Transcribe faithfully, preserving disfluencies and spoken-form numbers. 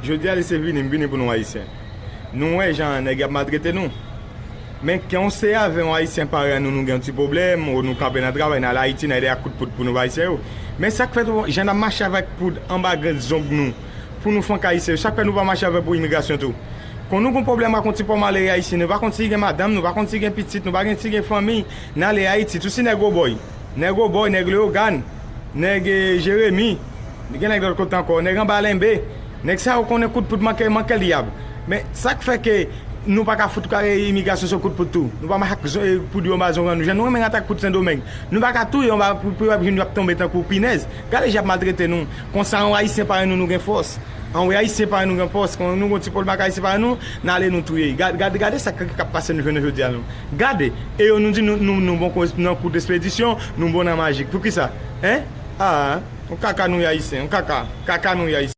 Jodi a li se vini, m vini pou nou Ayisyen. Nou wè jan nèg y ap maltrete nou. Men ke yon se avè yon Ayisyen parèy nou, nou gen yon ti pwoblèm, ou nou kanpe nan travay, n al Ayiti, n al ak kout poud pou nou Ayisyen yo. Men sa k fè tou, jan n ap mache avèk poud anba grenn zong nou, pou nou fank Ayisyen yo, sa k fè nou pa mache avè pou imigrasyon tou. Kon nou gon pwoblèm ak yon ti pòmalere ayisyen, nou pa konn si gen madanm, nou pa konn si gen pitit, nou pa gen si gen fanmi, n ale Ayiti, tou si nèg Obòy, nèg Obòy, nèg Leyogàn, nèg eh, Jeremi, gen nèg lòt kote ankò, nèg anba Lenbe, nèg sa yo konnen kout poud manke, manke lyab. Men sa k fè ke nou pa ka fout kare imigrasyon sou kout poud tou. Nou pa mache ak zon- eh, poud yo anba zong nou. Jan nou renmen rantre ak poud Sendomeng. Nou pa ka touye yo anba pou pou y ap vin y ap tonbe tankou pinèz. Gade jan y ap maltrete nou. Konsa yon Ayisyen parèy nou, nou gen fòs. Anwe Ayisyen parèy nou gen fòs. Kon nou gon ti pwoblèm ak Ayisyen parèy nou, n ale nou touye. Gade, gade, gade sa k k ap pase nou jounen jodi a nou. Gade, e yo nou di nou, nou, nou bon kon- nan kout espedisyon, nou bon nan majik. Poukisa? Hein? Ah, yon kaka nou ye Ayisyen, yon kaka. Kaka nou ye Ayisyen.